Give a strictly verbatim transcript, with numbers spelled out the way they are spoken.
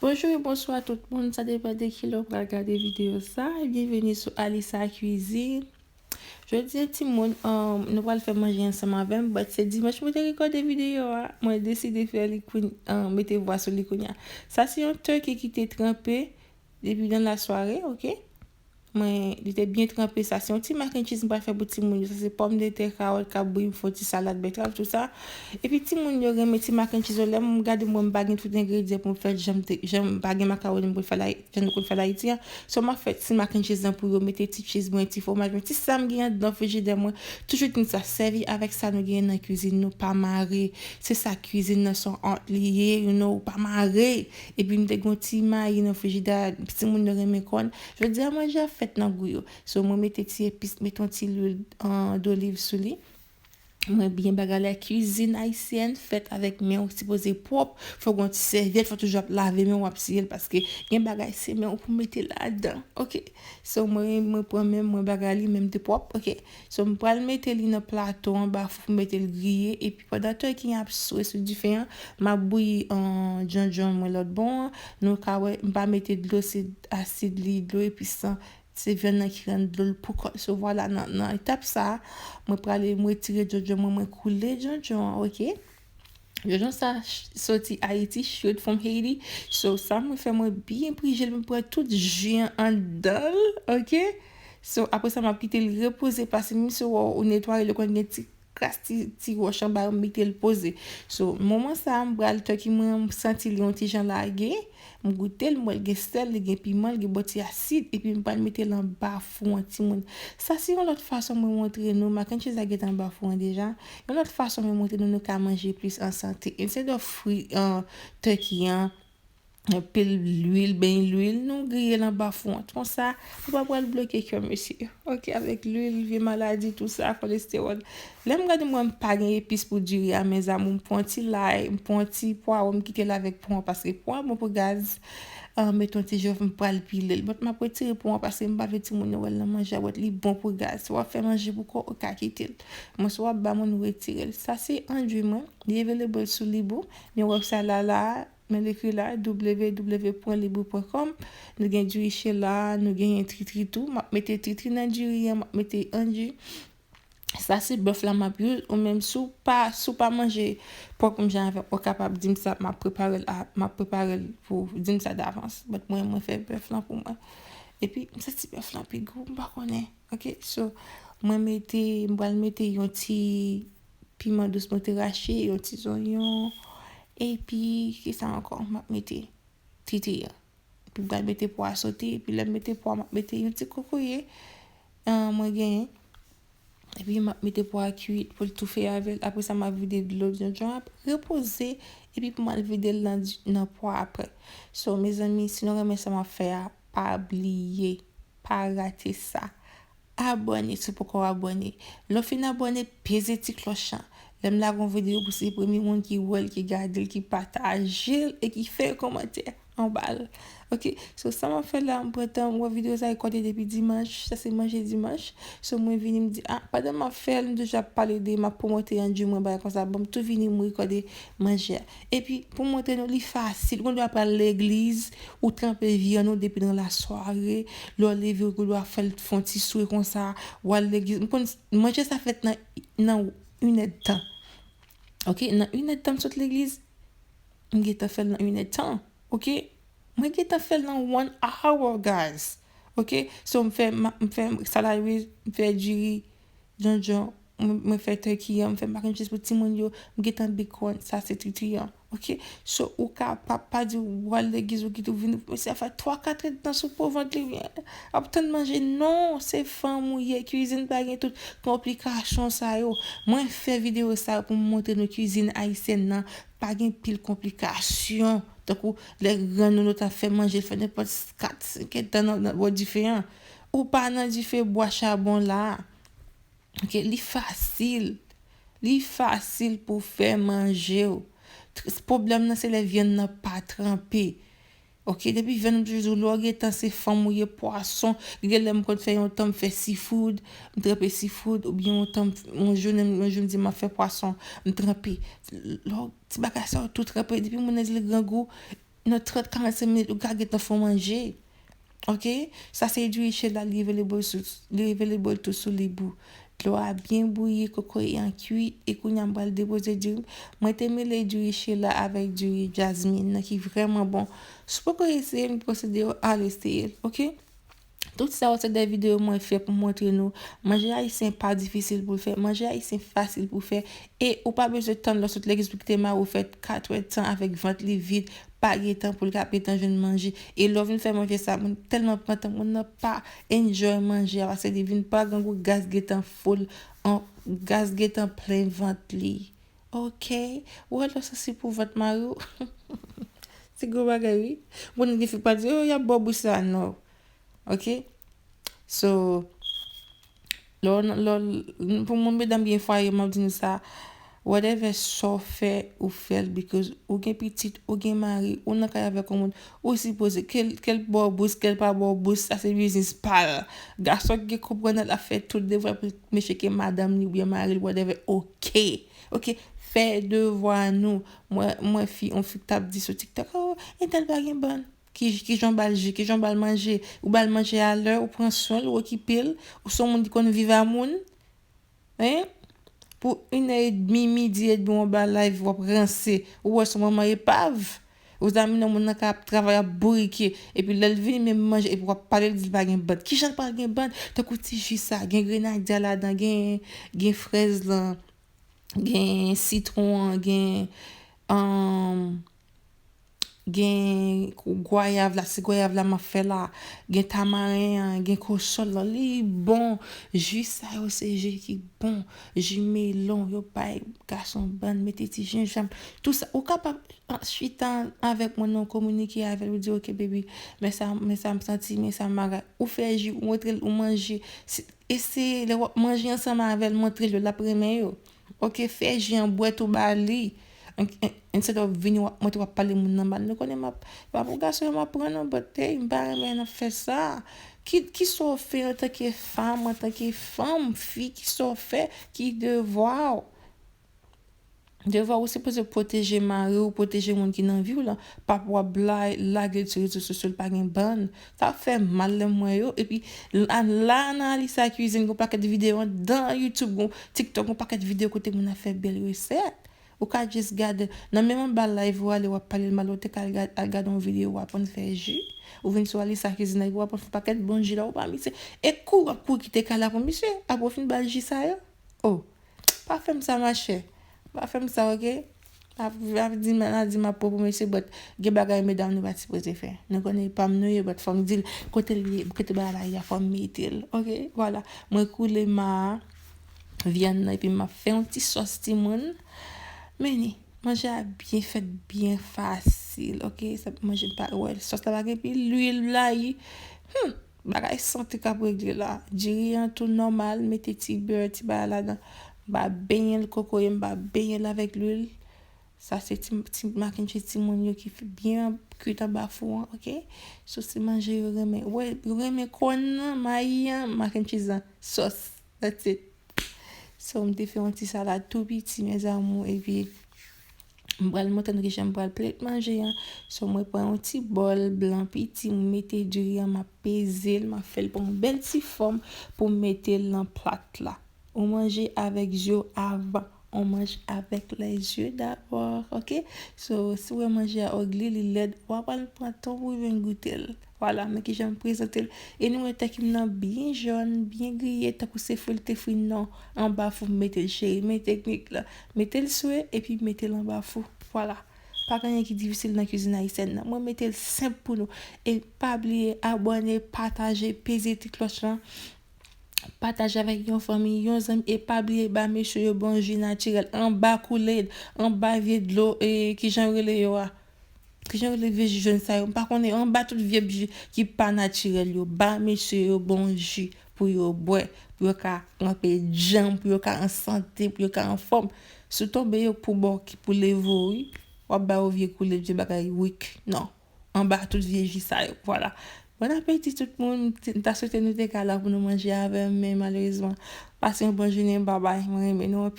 Bonjou e bonswa tout moun, sa depann de kilè w pral gade videyo sa. Byenveni sou Alisa Cuisine. Jodi a timoun, um, nou pral fè manje ansanm avè m, but se dimanch mwen te rekòde videyo a, mwen deside fè li kounye, um, mete vwa sou li kounye a. Sa se yon turkey ki te tranpe depi nan lasware, oke? Mwen, li te byen tranpe. Sa se yon ti mac and cheese m pral fè pou timoun yo. Sa se pòmdetè, kawòt k ap bouyi, m fè yon ti salad bètrav, tou sa. Epi timoun yo renmen ti mac and cheese yo. Lè m gade, m wè m pa gen tout engredyan pou m fè jan m te, jan m pa gen makawoni m pou fè la, jan nou konn fè l Ayiti an. So, m ap fè ti mac and cheese lan pou yo, mete ti cheese mwen, ti fwomaj mwen, ti sa m gen anndan frijidè mwen. Toujou di m sa, sèvi avèk sa nou gen nan kwizin nou, pa mare. Se sa kwizin nan, se yon art li ye, you know, pa mare. Epi m te gen yon ti mayi nan frijidè, timoun yo renmen kòn. Jodi a manje ap fèt nan gou yo. So, mwen mete ti epis, mete yon ti lwil, uh, doliv sou li. Mwen byen bagay la, kwizin ayisyèn fèt avèk men w, sipoze pwòp, fò w gen yon ti sèvyèt, fò w toujou ap lave men w, w ap siye l, paske gen bagay se men w pou mete ladan, oke? So, mwen, mwen pran men m, mwen bagay li, men m te pwòp, oke? So, m pral mete li nan plato anba fou pou mete l griye, epi pandan turkey an ap swe sou dife an, m ap bouyi, uh, djondjon mwen lòt bò an, nou ka wè, m pa mete dlo, se asid li, dlo episan. Se vyann nan ki rann dlo l pou kò l. So, vwala, nan, nan etap sa a, mwen prale, mwen retire djondjon mwen, mwen koule djondjon an, oke? Djondjon sa ch-, soti Ayiti, straight from Haiti. So, sa mwen fè, mwen byen prije l, mwen pran tout ji an anndan l, oke? So, apre sa, m ap kite l repoze, paske menm si w, ou netwaye l, ou konn gen ti kras ti, ti wòch anba yo, m mete l poze. So, moman sa a, m pral turkey mwen an, m santi li yon ti jan lage, m goute l, m wè l gen sèl, li gen piman, li gen bò ti asid, epi m pral mete l anba fou an, timoun. Sa se yon lòt fason mwen montre nou, mac and cheese la gentan anba fou an deja. Yon lòt fason mwen montre nou, nou ka manje plis an sante. Instead of fri, uh, turkey an, anpil lwil, beny lwil, nou griye l anba fou an. Konsa, ou pa pral bloke kè, mesye. Oke, avèk lwil, vye maladi, tou sa, kolestewòl. Lè m gade, mwen, m pa gen epis pou diri a, mes amours. M pran ti lay, m pran ti pwawo, m kite l avèk pon an, paske pon an bon pou gaz. Ah, met yon ti jòf, m pral pile l. But m ap retire pon an, paske m pa vle timoun yo wè l nan manje a, but li bon pou gaz. Si w ap fè manje pou kò w, ou ka kite l. Mwen, si w ap ba moun, ou retire l. Sa se andui mwen. Li available sou Libou. Men wè sa la, la, men l ekri la, w w w pwen libou pwen kòm. Nou gen diri chela, nou genyen tritri tou. M ap mete tritri nan diri an, m ap mete andui. Sa se bèf la m ap use, ou menm si w pa, si w pa manje pòk menm jan avè m, ou kapab di m sa, m ap prepare l a, m ap prepare l pou w di m sa davans. But mwen, mwen fè bèf lan pou mwen. Epi, m santi bèf lan pi gou, m pa konnen. Oke, so, mwen mete, m pral mete yon ti piman dous mwen te rache, yon ti zonyon. Epi, kisa ankò? M ap mete tritri an. Epi, m pral mete pwa sote. Epi, lè m mete pwa, m ap mete yon ti kokoye, ah, mwen genyen. Epi, m ap mete pwa a kuit pou l toufe avè l. Apre sa, m ap vide dlo djondjon an, repoze. Epi, pou m al vide l nan, nan pwa apre. So, mezanmi, si nou renmen sa m ap fè a, pa bliye, pa rate sa. Abòne si w poko abòne. Lè w fin abòne, peze ti klòch lan. Lè m lage yon videyo pou se premye moun ki wè l, ki gade l, ki pataje l e ki fè kòmantè anba l. Oke, so sa m ap fè la, m pran tan, m wè videyo sa rekòde depi dimanch, sa se manje dimanch. So mwen vini, m di, ah, pandan m ap fè l, m toujou ap pale de, m ap pwomote andui mwen, bagay konsa. Bon, m tou vini, m rekòde manje a. Epi, pou montre nou, li fasil. Ou gendwa pral legliz, ou tranpe vyann ou depi nan lasware, lè w leve, ou gendwa fè l fè yon ti swe konsa, w al legliz. M konn, manje sa fèt nan, nan inèdtan. Oke, nan inèdtan m sot legliz, m gentan fè l nan inèdtan. Oke, mwen gentan fè l nan one hour, guys. Oke, so m fè, ma-, m fè salad wi, m fè diri, djondjon, mwen, mwen fè turkey an, m fè mac and cheese pou timoun yo, m gentan bake kòn, sa se tritri an. Oke, so ou kapab pa di w al legliz, ou kite w vini, mesye a fè twa, kat èdtan sou po vant li, ap tann manje. Non, se fanm ou ye, kwizin pa gen tout konplikasyon sa yo. Mwen fè videyo sa yo pou m montre nou kwizin ayisyèn nan pa gen pil konplikasyon. Tankou lè grann nou, nou ta fè manje, fè nenpòt kat, senk èdtan nan, nan bò dife an. Ou pa nan dife bwa chabon la. Oke, li fasil. Li fasil pou fè manje w. Tr-, pwoblèm nan se lè vyann nan pa tranpe. Oke, depi vyann, m toujou di w, lè w gentan se fanm ou ye, pwason. Gen lè m konn fè yon tan m fè seafood, m tranpe seafood, oubyen yon tan m, yon jounen, yon jou m di m ap fè pwason, m tranpe. Lè w, ti bagay sa yo tou tranpe, depi moun nan di l grangou, nan trant karannsenk minit, ou ka gentan fè w manje. Ok? Sa se diri Sheila, li available sou, li available tou sou Libou. Dlo a byen bouyi, kokoye an kui, e kounye a m pral depoze diri m. Mwen te mele diri Sheila avèk diri Jasmine nan ki vrèman bon. Si w poko eseye l, m konseye w al eseye l, ok? Tout sa yo se de videyo mwen fè pou montre nou. Manje ayisyen pa difisil pou l fè. Manje ayisyen fasil pou fè. E ou pa bezwen tann lè w sot legliz pou kite mari w fè katrèdtan avèk vant li vid, pa gen tan pou l ka pran tan jwenn manje. E lè w vin fè manje sa, moun tèlman pran tan, moun nan pa enjoy manje a, paske li vin pa grangou, gaz gentan full, an, gaz gentan plen vant li. Ok? Ou wè lè w santi pou vant mari w? Se gwo bagay, wi. Moun gen fi pa di, oh, y ap bò bous la, non. Ok? So, lè w, lè w, pou moun medam gen fwaye, m ap di nou sa, whatever sa w fè, ou fè l, because ou gen pitit, ou gen mari, ou nan kay avèk yon moun, ou sipoze, ke l, ke l bò bous, ke l pa bò bous, sa se biznis pa l. Gason ki gen konprann l ap fè tout devwa pou l, mesye ke madanm li oubyen mari l, whatever, ok. Ok, fè devwa nou. Mwen, mwen fi, yon fi k t ap di sou TikTok, oh, entèl pa gen bann. Ki, ki jan w ba l ji, ki jan w ba l manje. Ou ba l manje a lè, ou pran swen l, ou okipe l, ou se yon moun ki konn viv a moun. Hein? Pou inè edmi, midi edmi, w anba live, w ap ranse. Ou wè se yon manman epav. Ou zanmi nan moun nan ka ap travay, ap bourike. Epi lè l vini menm manje, epi w ap pale, l di l pa gen bant. Ki jan l pa gen bant? Tankou ti ji sa, gen grenadya ladan, gen, gen frèz lan, gen sitwon an, gen, um, gen gwayav la, se gwayav la m ap fè la, gen tamaren an, gen kosòl lan, li bon. Ji sa yo se ji ki bon. Ji melon, yo bay gason bann, mete ti jenjanm. Tout sa, ou kapab, ah, chita avèk moun nan, kominike avè l, ou di, ok, baby, men sa, men sa m santi, men sa m bagay. Ou fè ji, ou montre l, ou manje. Se, eseye, lè w ap manje ansanm avè l, montre l yo, l ap renmen yo. Ok, fè ji an, bwè tou ba li. An, an, instead of vini w ap montre w ap pale moun nan mal. Nou konnen m ap, pa pou gason yo m ap pran non, but hey, m pa renmen n ap fè sa. Ki, ki sa w fè antanke fanm, antanke fanm, fi, ki sa w fè, ki devwa w? Devwa w, ou sipoze pwoteje mari w, pwoteje moun ki nan vi w lan. Pa pou w ap la, lage l sou rezo sosyo, l pa gen bann. Sa fè m mal lè m wè yo. Epi, la, la nan Alisa Cuisine, gon pakèt videyo anndan YouTube, gon TikTok, gon pakèt videyo kote moun ap fè bèl resèt. Ou ka just gade, nan menm anba live ou ale, w ap pale l mal, ou te ka al gad-, al gade yon videyo, w aprann fè ji. Ou vin sou Alisa Cuisine la, epi w aprann fè pakèt bon ji la, ou pa misye. E kou w ap kouri kite kay la pou misye, apre w fin ba l ji sa yo. Oh, pa fè m sa, machè. Pa fè m sa, ok? Ap, ap di, m a di m ap pran pou mesye, but gen bagay medam nou pa t sipoze fè. Nou konnen e pa m nou ye, but fò m di l kote l ye, kote bagay la ye a, fò m mete l, ok? Vwala. Mwen koule ma vyann nan, epi m ap fè yon ti sòs timoun. Men ni, manje a byen fèt, byen fasil, ok? Sa manje pa, wè, sòs la pa gen pil lwil, blayi. Hmm. Bagay sante k ap regle la. Diri an tou nòmal, mete ti bè, ti bagay ladan. M pa benyen l kokoye, m pa benyen l avèk lwil. Sa se ti, ti mac and cheese timoun yo ki byen kwit anba fou an, ok? So se manje yo renmen. Wè, yo renmen kòn nan, mayi an, mac and cheese an, sòs. That's it. So, m te fè yon ti salad tou piti, mes amours, epi m pral montre nou kijan m pral plate manje an. So, mwen pran yon ti bòl blan piti, m mete diri an, m ap peze l, m ap fè l pran yon bèl ti fòm pou m mete l nan plat la. Ou manje avèk zye w avan. On mange avec les yeux d'abord, ok? So, si w wè manje a ugly, li lèd, w ap al pran tan pou w vin goute l. Vwala, men kijan m prezante l. E nou wè tèk m nan byen jòn, byen griye, tankou se fri l te fri, non. Anba fou m mete l, cheri. Men teknik la. Mete l swe, epi mete l anba fou. Vwala. Pa gen anyen ki difisil nan kwizin ayisyèn nan. Mwen mete l senp pou nou. E pa bliye abòne, pataje, peze ti klòch lan. Pataje avèk yon fanmi, yon zanmi, e pa bliye ba mesye yo bon ji natirèl, anba Kool-Aid, anba vye dlo, e, kijan yo rele yo a? Kijan yo rele vye ji jòn sa yo? M pa konnen, anba tout vye ji ki pa natirèl yo, ba mesye yo bon ji pou yo bwè, pou yo ka kanpe djanm, pou yo ka an sante, pou yo ka anfòm. Si w tonbe yo pou bò ki pou leve w, wi. W ap ba yo vye Kool-Aid, vye bagay weak. Non. Anba tout vye ji sa yo. Vwala. Bon apeti tout moun. M t-, m ta swete nou te ka la pou nou manje avè m, men malerezman, pase yon bon jounen, babay. Mwen renmen nou anpil.